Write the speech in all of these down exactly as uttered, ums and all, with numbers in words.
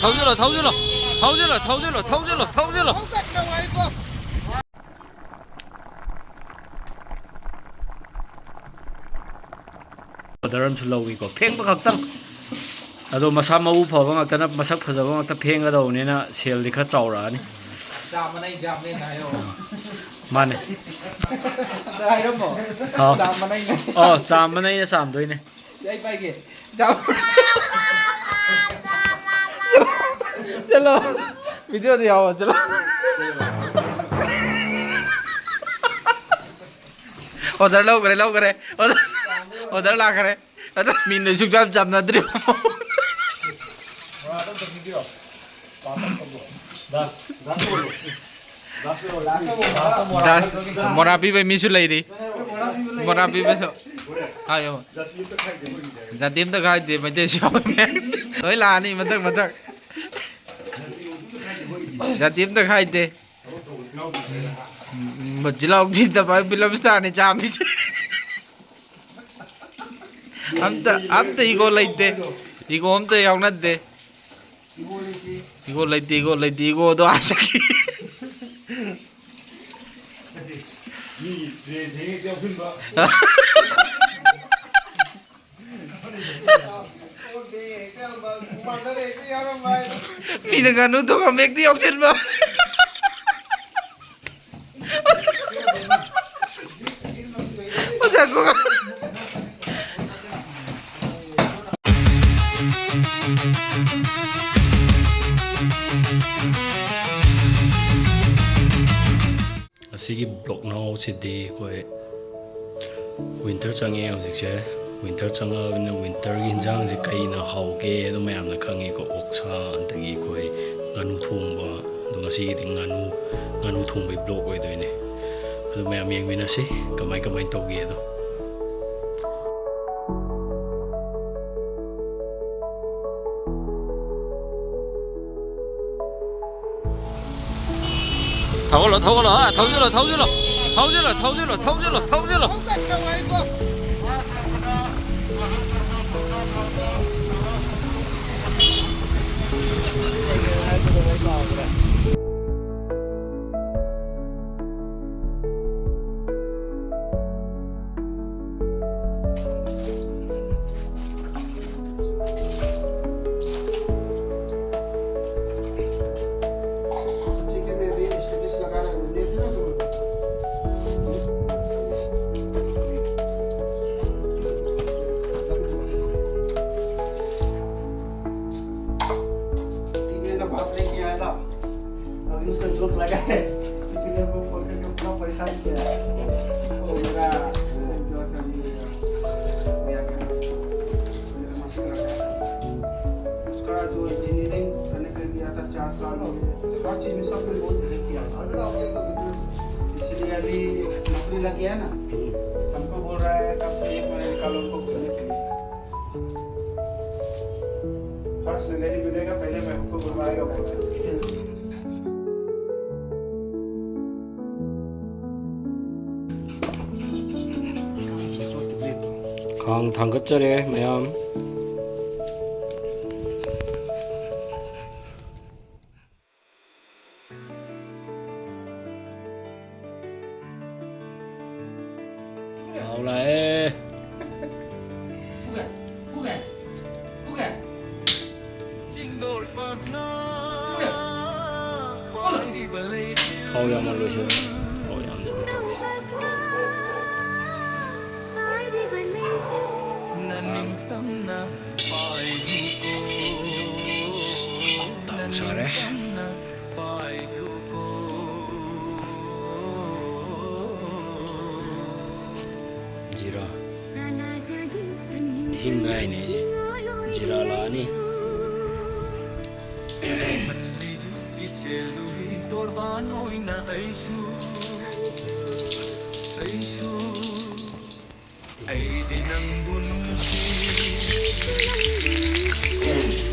ꯊꯧꯖꯤꯜꯂꯣ, ꯊꯧꯖꯤꯜꯂꯣ, ꯊꯧꯖꯤꯜꯂꯣ, ꯊꯧꯖꯤꯜꯂꯣ, ꯊꯧꯖꯤꯜꯂꯣ, ꯊꯧꯖꯤꯜꯂꯣ꯫ Order ꯑꯃꯁꯨ ꯂꯧꯏꯀꯣ, ꯐꯦꯡꯕ ꯈꯛꯇꯪ꯫ ꯑꯗꯣ ꯃꯁꯥ ꯃꯎ ꯐꯕ ꯉꯥꯛꯇꯅ, ꯃꯁꯛ ꯐꯖꯕ ꯉꯥꯛꯇ ꯐꯦꯡꯒꯗꯧꯕꯅꯤꯅ ꯁꯦꯜꯗꯤ ꯈꯔ ꯆꯥꯎꯔꯛꯑꯅꯤ꯫ ꯆꯥꯝ ꯃꯅꯩ, ꯆꯥꯝ ꯃꯅꯩꯅ ꯍꯥꯏꯌꯣ꯫ ꯃꯥꯅꯦ꯫ ꯑꯗ ꯍꯥꯏꯔꯝꯃꯣ꯫ ꯑꯥꯎ꯫ ꯆꯥꯝ ꯃꯅꯩꯅ꯫ ꯑꯣ, ꯆꯥꯝ ꯃꯅꯩꯅ ꯆꯥꯝꯗꯣꯏꯅꯦ꯫ ꯑꯩ ꯄꯥꯏꯒꯦ꯫ ꯆꯥꯝ-, ꯆꯠꯂꯣ꯫ ꯚꯤꯗꯤꯑꯣꯗ ꯌꯥꯎꯑꯣ, ꯆꯠꯂꯣ꯫ ꯑꯣꯔꯗꯔ ꯂꯧꯈ꯭ꯔꯦ, ꯂꯧꯈ꯭ꯔꯦ꯫ ꯑꯣꯔꯗꯔ, ꯑꯣꯔꯗꯔ ꯂꯥꯛꯈ꯭ꯔꯦ꯫ ꯑꯗꯣ ꯃꯤꯅ ꯁꯨꯡꯆꯥꯝ ꯆꯥꯝꯅꯗ꯭ꯔꯤ꯫ ꯗꯥꯁ, ꯃꯣꯔꯥ ꯄꯤꯕꯩ ꯃꯤꯁꯨ ꯂꯩꯔꯤ꯫ ꯃꯣꯔꯥ ꯄꯤꯕꯁꯨ꯫ ꯍꯥꯏꯌꯣ꯫ ꯖꯥꯇꯤ ꯑꯝꯇ ꯈꯥꯏꯗꯦ, ꯃꯩꯇꯩꯁꯨ ꯌꯥꯎꯋꯦ꯫ ꯂꯣꯏ ꯂꯥꯛꯑꯅꯤ ꯃꯊꯪ ꯃꯊꯪ꯫ ꯖꯥꯇꯤ ꯑꯝꯇ ꯈꯥꯏꯗꯦ꯫ ꯎꯝ, ꯃꯆꯤꯜ ꯂꯥꯎꯗꯤ ꯇꯕ ꯐꯤꯂꯝ ꯏꯁꯇꯥꯔꯅꯤ ꯆꯥꯝꯃꯤꯁꯦ꯫ ꯑꯝꯇ, ꯑꯝꯇ ꯏꯒꯣ ꯂꯩꯇꯦ꯫ ꯏꯒꯣ ꯑꯝꯇ ꯌꯥꯎꯅꯗꯦ꯫ ꯏꯒꯣ ꯂꯩꯇꯦ, ꯏꯒꯣ ꯂꯩꯇꯦ, ꯏꯒꯣꯗꯣ ꯑꯥ ꯆꯠꯈꯤ꯫ ꯃꯤꯒꯤ ꯗ꯭ꯔꯦꯁ ꯍꯦꯛ ꯌꯥꯎꯁꯤꯟꯕ꯫ ꯃꯤꯅ ꯉꯥꯅꯨ ꯊꯣꯡꯉꯝꯃꯦ ꯍꯦꯛꯇ ꯌꯥꯎꯁꯤꯟꯕ꯫ ꯑꯣꯖꯥ ꯒꯣꯒꯣꯜ꯫ ꯉꯁꯤꯒꯤ ꯕ꯭ꯂꯣꯛ ꯅꯥꯎꯁꯤꯗꯤ ꯑꯩꯈꯣꯏ ꯋꯤꯟꯇꯔ ꯆꯪꯉꯛꯑꯦ ꯍꯧꯖꯤꯛꯁꯦ꯫ ꯋꯤꯟꯇꯔ ꯆꯪꯉꯛꯑꯕꯅꯤꯅ ꯋꯤꯟꯇꯔꯒꯤ ꯏꯟꯖꯥꯡꯁꯦ ꯀꯩꯅ ꯍꯥꯎꯒꯦ ꯑꯗꯨ ꯃꯌꯥꯝꯅ ꯈꯪꯉꯤꯀꯣ꯫ ꯑꯣꯛꯁꯥ, ꯑꯗꯒꯤ ꯑꯩꯈꯣꯏ ꯉꯥꯅꯨ ꯊꯣꯡꯕ꯫ ꯑꯗꯣ ꯉꯁꯤꯒꯤꯗꯤ ꯉꯥꯅꯨ, ꯉꯥꯅꯨ ꯊꯣꯡꯕꯒꯤ ꯕ꯭ꯂꯣꯛ ꯑꯣꯏꯗꯣꯏꯅꯦ꯫ ꯑꯗꯨ ꯃꯌꯥꯝ ꯌꯦꯡꯃꯤꯟꯅꯁꯤ ꯀꯃꯥꯏ ꯀꯃꯥꯏꯅ ꯇꯧꯒꯦꯗꯣ꯫ ꯊꯧꯒꯠꯂꯣ, ꯊꯧꯒꯠꯂꯣ, ꯍꯥ, ꯊꯧꯖꯤꯜꯂꯣ, ꯊꯧꯖꯤꯜꯂꯣ, ꯊꯧꯖꯤꯜꯂꯣ, ꯊꯧꯖꯤꯜꯂꯣ, ꯊꯧꯖꯤꯜꯂꯣ, ꯊꯧꯖꯤꯜꯂꯣ꯫ आप लेके आया था, अभी उसका जोक लगा है, इसीलिए वो फोन करके पूरा परेशान किया है। वो मेरा जो है, मेरा मास्टर है। उसका जो इंजीनियरिंग करने के लिए गया था, चार साल हो गए, हर चीज़ में सब में बहुत हेल्प किया। इसलिए अभी नौकरी लग गया है ना, हमको बोल रहा है, "कब से एक महीने निकालो उनको घूमने के लिए।" फर्स्ट सैलरी मिलेगा, पहले मैं हमको बुलवाएगा, बोल रहा है। ꯈꯥꯡ ꯊꯥꯡꯒꯠꯆꯔꯦ ꯃꯌꯥꯝ꯫ ꯊꯥꯎ ꯂꯥꯛꯑꯦ꯫ ꯊꯥꯎ ꯌꯥꯝꯃꯜꯂꯣꯏꯁꯦ꯫ ꯊꯥꯎ ꯌꯥꯝ ꯇꯥꯎ ꯁꯥꯔꯦ꯫ ꯖꯤꯔꯥ꯫ ꯏꯍꯤꯡ ꯉꯥꯏꯅꯦ ꯑꯩꯁꯦ꯫ ꯖꯤꯔꯥ ꯂꯥꯛꯑꯅꯤ꯫ ꯏꯆꯦꯜꯗꯨꯒꯤ ꯇꯣꯔꯕꯥꯟ ꯑꯣꯏꯅ ꯑꯩꯁꯨ, ꯑꯩꯁꯨ, ꯑꯩꯗꯤ ꯅꯪꯕꯨ ꯅꯨꯡꯁꯤ,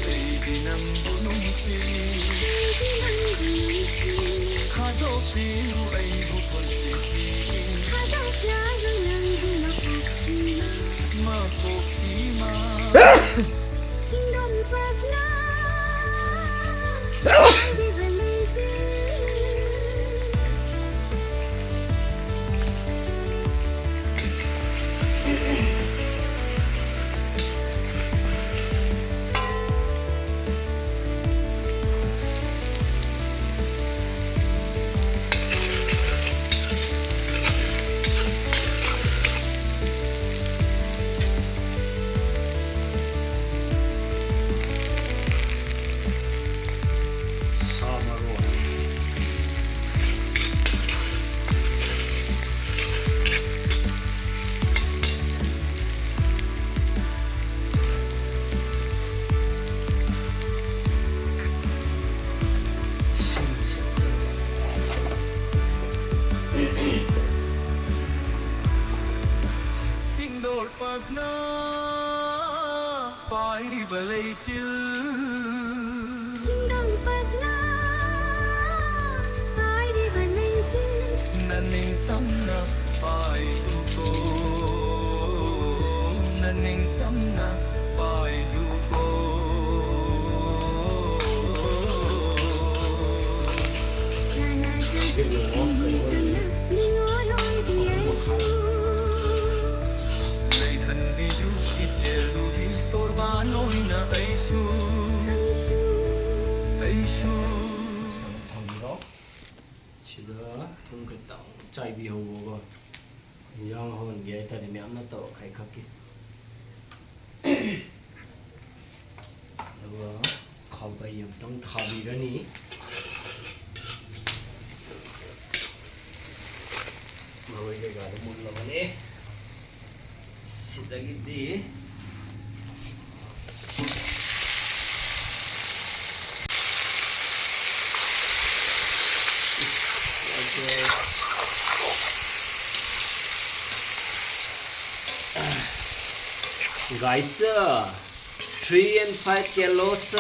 ꯑꯩꯗꯤ ꯅꯪꯕꯨ ꯅꯨꯡꯁꯤ, ꯊꯥꯗꯣꯛꯄꯤꯅꯨ ꯑꯩꯕꯨ ꯄꯨꯟꯁꯤꯁꯤꯒꯤ ꯃꯀꯣꯛꯁꯤꯃ꯫ ꯅ ꯄꯥꯏꯔꯤꯕ ꯂꯩꯆꯤꯜ꯫ ꯆꯤꯡꯗꯝ ꯄꯠꯅ ꯄꯥꯏꯔꯤꯕ ꯂꯩꯆꯤꯜ꯫ ꯅ ꯅꯤꯡꯇꯝꯅ ꯄꯥꯏꯖꯨꯀꯣ, ꯅ ꯅꯤꯡꯇꯝꯅ ꯄꯥꯏꯖꯨꯀꯣ꯫ ꯁꯥꯟꯅꯖꯒꯦ ꯅꯤꯡꯇꯝꯅ ꯅꯤꯡꯉꯣꯜ ꯑꯣꯏꯕꯤ ꯑꯩꯁꯨ꯫ ꯂꯩꯍꯟꯕꯤꯌꯨ ꯏꯆꯦꯜꯗꯨꯒꯤ ꯇꯣꯔꯕꯥꯟ ꯑꯣꯏꯅ ꯑꯩꯁꯨ, ꯑꯩꯁꯨ꯫ ꯊꯝꯕꯤꯔꯣ꯫ ꯁꯤꯗ ꯊꯨꯝ ꯈꯤꯇꯪ ꯆꯥꯏꯕꯤꯍꯧꯕꯀꯣ꯫ ꯏꯟꯖꯥꯡ ꯍꯧꯍꯟꯒꯦ ꯍꯥꯏꯇꯥꯔꯗꯤ ꯃꯌꯥꯝ ꯅꯠꯇꯕ ꯈꯔ ꯈꯛꯀꯤ꯫ ꯑꯗꯨꯒ ꯈꯥꯕꯩ ꯑꯃꯨꯛꯇꯪ ꯊꯥꯕꯤꯔꯅꯤ꯫ ꯃꯔꯣꯏ ꯀꯩꯀꯥꯗꯣ ꯃꯨꯜꯂꯕꯅꯦ꯫ ꯁꯤꯗꯒꯤꯗꯤ Guys, three and five kilos.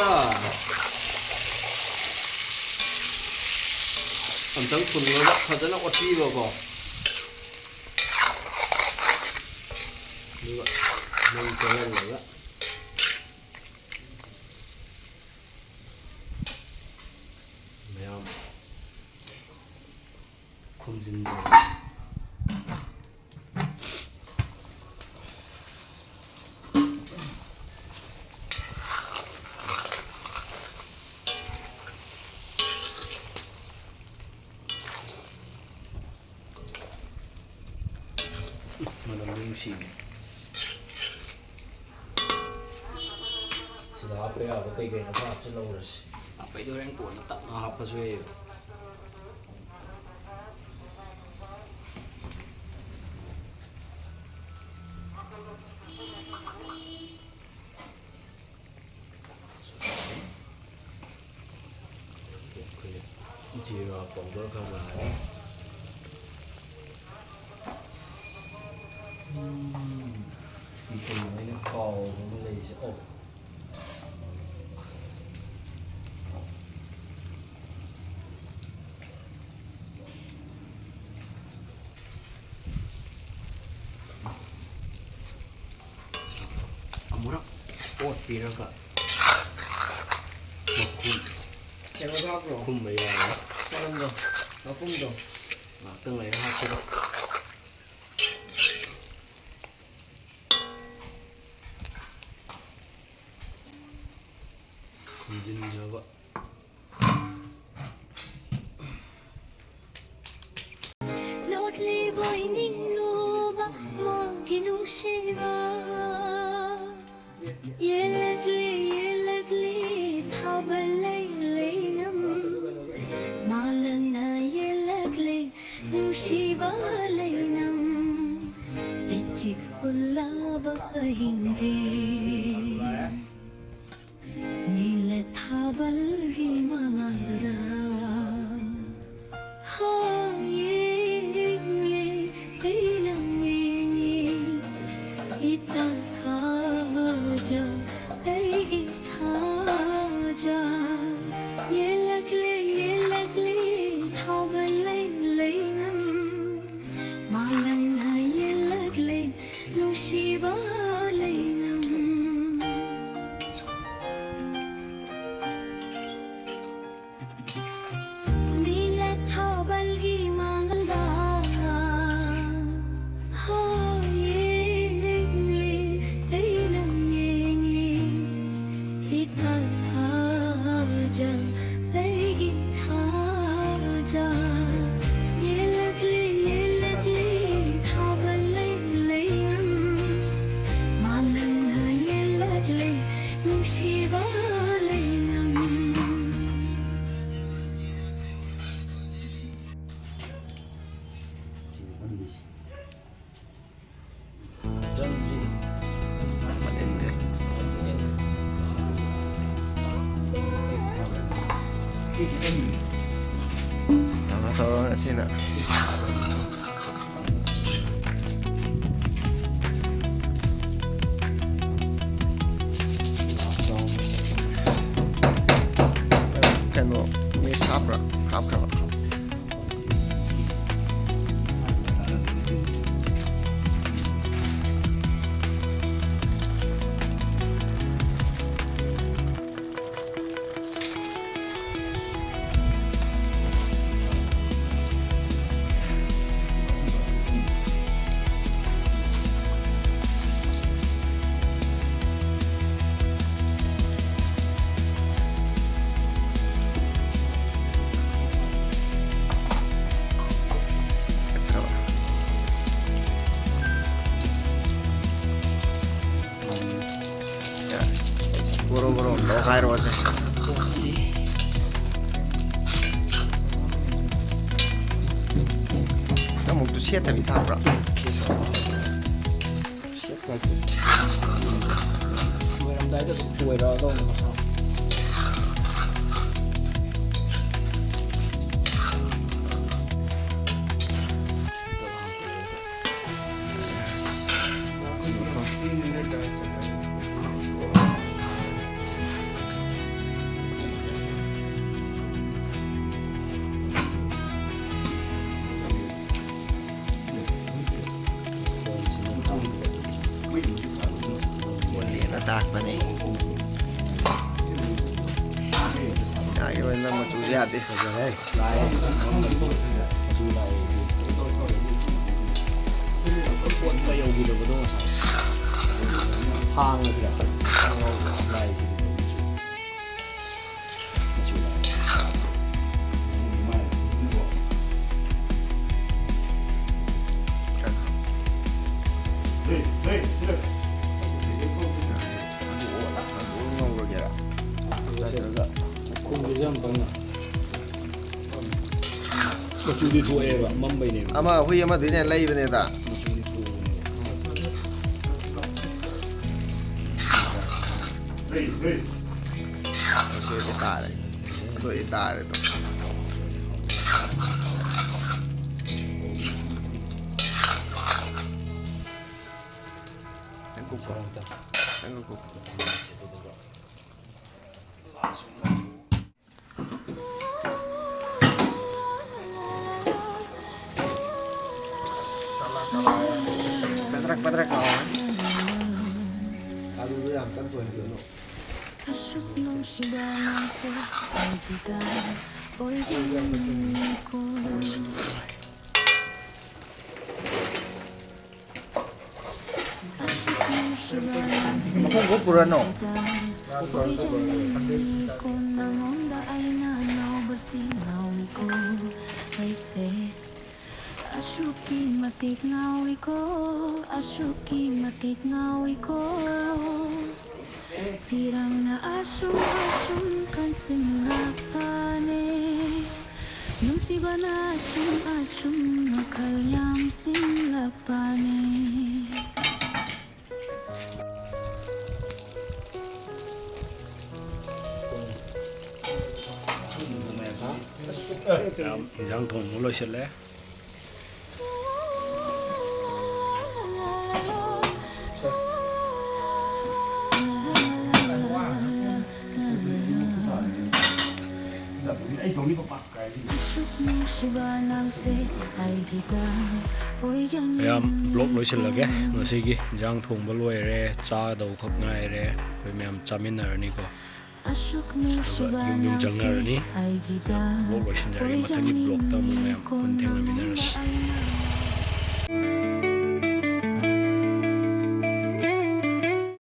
ꯑꯝꯇꯪ ꯊꯨꯝꯂꯒ ꯐꯖꯅ ꯑꯣꯠꯄꯤꯕꯀꯣ꯫ ꯑꯗꯨꯒ ꯃꯩ ꯆꯪꯍꯜꯂꯒ ꯃꯌꯥꯝ ꯈꯨꯝꯖꯤꯟꯕ꯫ ꯃꯅꯝꯗꯤ ꯅꯨꯡꯁꯤꯅꯦ꯫ ꯁꯤꯗ ꯍꯥꯞꯄ ꯌꯥꯕ ꯀꯩ ꯀꯩꯅꯣ ꯈꯔ ꯍꯥꯞꯆꯤꯜꯍꯧꯔꯁꯤ꯫ ꯑꯄꯩꯗꯣ ꯍꯣꯔꯦꯟ ꯀꯣꯟꯅ ꯇꯞꯅ ꯍꯥꯞꯄꯁꯨ ꯌꯥꯏꯑꯕ꯫ ꯑꯩꯈꯣꯏ ꯖꯤꯔꯥ ꯄꯥꯎꯗꯔ ꯈꯔ ꯉꯥꯏꯔꯦ꯫ ꯎꯝ꯫ ꯑꯣ꯫ ꯑꯃꯨꯔꯛ ꯑꯣꯠꯄꯤꯔꯒ ꯃꯈꯨꯝ ꯀꯩꯅꯣꯗꯣ ꯍꯥꯞꯄ꯭ꯔꯣ? ꯈꯨꯝꯕ ꯌꯥꯔꯦ꯫ ꯃꯔꯝꯗꯣ, ꯃꯄꯨꯝꯗꯣ꯫ ꯉꯥꯏꯍꯥꯛꯇꯪ ꯂꯩꯔ ꯍꯥꯞꯄꯤꯔꯣ꯫ ꯈꯨꯝꯖꯤꯟꯖꯕ꯫ ꯂꯣꯠꯂꯤꯕꯣꯏ ꯅꯤꯡꯂꯨꯕ ꯃꯥꯒꯤ ꯅꯨꯡꯁꯤꯕ꯫ ꯌꯦꯜꯂꯛꯂꯦ, ꯌꯦꯜꯂꯛꯂꯦ, ꯊꯥꯕꯜ ꯂꯩ ꯂꯩꯅꯝ꯫ ꯃꯥꯂꯪꯅ ꯌꯦꯜꯂꯛꯂꯦ, ꯅꯨꯡꯁꯤꯕ ꯂꯩꯅꯝ꯫ ꯏꯆꯤꯛ ꯍꯨꯜꯂꯕ ꯑꯍꯤꯡꯒꯤ ꯅꯤꯜꯂ ꯊꯥꯕꯜꯒꯤ ꯃꯉꯥꯜꯗ꯫ ꯍꯥ, ꯌꯦꯡꯂꯦ ꯑꯩꯅ ꯌꯦꯡꯂꯦ, ꯏꯇꯥ ꯊꯥꯖ, ꯑꯩꯒꯤ ꯊꯥꯖ꯫ ꯌꯦꯜꯂꯛꯂꯦ, ꯌꯦꯜꯂꯛꯂꯦ, ꯊꯥꯕꯜ ꯂꯩ ꯂꯩꯅꯝ꯫ ꯃꯥꯂꯪꯅ ꯌꯦꯜꯂꯛꯂꯦ, ꯅꯨꯡꯁꯤꯕ ꯂꯩꯅꯝ꯫ ꯅꯤꯜꯂ ꯊꯥꯕꯜꯒꯤ ꯃꯉꯥꯜꯗ꯫ ꯍꯣ, ꯌꯦꯡꯂꯤ, ꯑꯩꯅ ꯌꯦꯡꯂꯤ꯫ ꯏꯊꯥ ꯊꯥꯖ, ꯑꯩꯒꯤ ꯊꯥꯖ꯫ ꯌꯦꯜꯂꯛꯂꯤ, ꯌꯦꯜꯂꯛꯂꯤ, ꯊꯥꯕꯜ ꯂꯩ ꯂꯩꯅꯝ꯫ ꯃꯥꯂꯪꯅ ꯌꯦꯜꯂꯛꯂꯤ, ꯅꯨꯡꯁꯤꯕ ꯂꯩꯅꯝ꯫ ꯇꯧꯔꯣ, ꯇꯧꯔꯣ, ꯉꯁꯤꯅ꯫ ꯀꯩꯅꯣ, ꯃꯦꯁ ꯍꯥꯞꯄ꯭ꯔꯥ? ꯍꯥꯞꯈ꯭ꯔꯕ? ꯒꯣꯔꯣ ꯒꯣꯔꯣ ꯑꯝꯇ ꯍꯥꯏꯔꯣꯁꯦ꯫ ꯅꯪ ꯑꯃꯨꯛꯇꯨ ꯁꯦꯠꯇꯕꯤ ꯊꯥꯕ꯭ꯔꯥ? ꯂꯣꯏꯔꯝꯗꯥꯏꯗ ꯑꯗꯨꯝ ꯇꯣꯏꯔꯛꯑꯗꯧꯅꯤ ꯃꯁꯥ꯫ ꯃꯨꯜꯂꯦꯅ ꯇꯥꯛꯄꯅꯦ꯫ ꯌꯥꯒꯤꯔꯣꯏ, ꯅꯪ ꯃꯆꯨꯁꯦ ꯌꯥꯗꯦ꯫ ꯐꯖꯔꯦ꯫ ꯂꯥꯛꯑꯦ꯫ ꯃꯆꯨ ꯂꯥꯛꯑꯦ꯫ ꯄꯣꯠ ꯑꯃ ꯌꯧꯈꯤꯗꯕꯗꯣ ꯉꯁꯥꯏ꯫ ꯍꯥꯡꯉꯁꯤꯔ? ꯂꯥꯛꯑꯦ ꯁꯤꯗꯤ꯫ ꯃꯆꯨ ꯂꯥꯛꯑꯦ꯫ ꯉꯧꯔꯒꯦꯔꯥ? ꯅꯠꯇ꯭ꯔꯒ ꯈꯨꯝꯒꯤꯁꯦ ꯌꯥꯝ ꯀꯟꯅ꯫ ꯃꯆꯨꯗꯤ ꯊꯣꯛꯑꯦꯕ, ꯃꯝꯕꯩꯅꯦꯕ꯫ ꯑꯃ ꯍꯨꯏ ꯑꯃꯗꯨꯅꯦ ꯂꯩꯕꯅꯦꯗ꯫ ꯃꯆꯨꯗꯤ ꯊꯣꯛꯑꯕꯅꯦꯕ꯫ ꯁꯣꯏꯕ ꯇꯥꯔꯦ꯫ ꯁꯣꯏꯕ ꯇꯥꯔꯦ ꯑꯗꯨꯝ꯫ ꯉꯥꯏꯈꯣꯀꯣ꯫ ꯉꯥꯏꯈꯣꯀꯣ꯫ ꯅꯠꯇ꯭ꯔ ꯀꯥꯎꯔꯦ꯫ ꯑꯗꯨꯗꯣ ꯌꯥꯝ ꯀꯟꯅ ꯊꯣꯡꯍꯟꯒꯅꯨ꯫ ꯑꯁꯨꯛ ꯅꯨꯡꯁꯤꯕ ꯅꯪꯁꯦ ꯑꯩꯒꯤꯗ ꯑꯣꯏꯖꯅꯤꯡꯉꯤꯀꯣ꯫ ꯑꯁꯨꯛ ꯅꯨꯡꯁꯤꯕ ꯅꯪꯁꯦ ꯃꯈꯣꯡ ꯈꯔ ꯄꯨꯔꯅꯣ꯫ ꯑꯩꯒꯤꯗ ꯑꯣꯏꯖꯅꯤꯡꯉꯤꯀꯣ꯫ ꯅꯉꯣꯟꯗ ꯑꯩꯅ ꯉꯥꯎꯕꯁꯤ ꯉꯥꯎꯏꯀꯣ ꯑꯩꯁꯦ꯫ ꯑꯁꯨꯛꯀꯤ ꯃꯇꯤꯛ ꯉꯥꯎꯏꯀꯣ, ꯑꯁꯨꯛꯀꯤ ꯃꯇꯤꯛ ꯉꯥꯎꯏꯀꯣ꯫ ꯄꯤꯔꯥꯡꯅ ꯑꯁꯨꯝ ꯑꯁꯨꯝ ꯀꯟꯁꯤꯜꯂꯛꯄꯅꯦ꯫ ꯅꯨꯡꯁꯤꯕꯅ ꯑꯁꯨꯝ ꯑꯁꯨꯝ ꯃꯈꯜ ꯌꯥꯝꯁꯤꯜꯂꯛꯄꯅꯦ꯫ ꯌꯥꯝ ꯏꯟꯖꯥꯡ ꯊꯣꯡꯕ ꯂꯣꯏꯁꯤꯜꯂꯦ꯫ ꯑꯁꯨꯛ ꯅꯨꯡꯁꯤꯕ ꯅꯪꯁꯦ ꯑꯩꯒꯤꯗ ꯑꯣꯏꯖꯅꯤꯡꯉꯤ꯫ ꯃꯌꯥꯝ ꯕ꯭ꯂꯣꯛ ꯂꯣꯏꯁꯤꯜꯂꯒꯦ꯫ ꯉꯁꯤꯒꯤ ꯏꯟꯖꯥꯡ ꯊꯣꯡꯕ ꯂꯣꯏꯔꯦ, ꯆꯥꯗꯧ ꯈꯛ ꯉꯥꯏꯔꯦ꯫ ꯑꯩꯈꯣꯏ ꯃꯌꯥꯝ ꯆꯥꯃꯤꯟꯅꯔꯅꯤꯀꯣ꯫ ꯑꯁꯨꯛ ꯅꯨꯡꯁꯤꯕ ꯌꯨꯝ ꯌꯨꯝ ꯅꯪꯁꯦ ꯆꯪꯅꯔꯅꯤ꯫ ꯑꯩꯒꯤꯗ ꯕ꯭ꯂꯣꯛ ꯂꯣꯏꯁꯤꯟꯖꯔꯒꯦ꯫ ꯃꯊꯪꯒꯤ ꯕ꯭ꯂꯣꯛꯇ ꯑꯃꯨꯛ ꯃꯌꯥꯝ ꯄꯨꯟ ꯊꯦꯡꯅꯃꯤꯟꯅꯔꯁꯤ꯫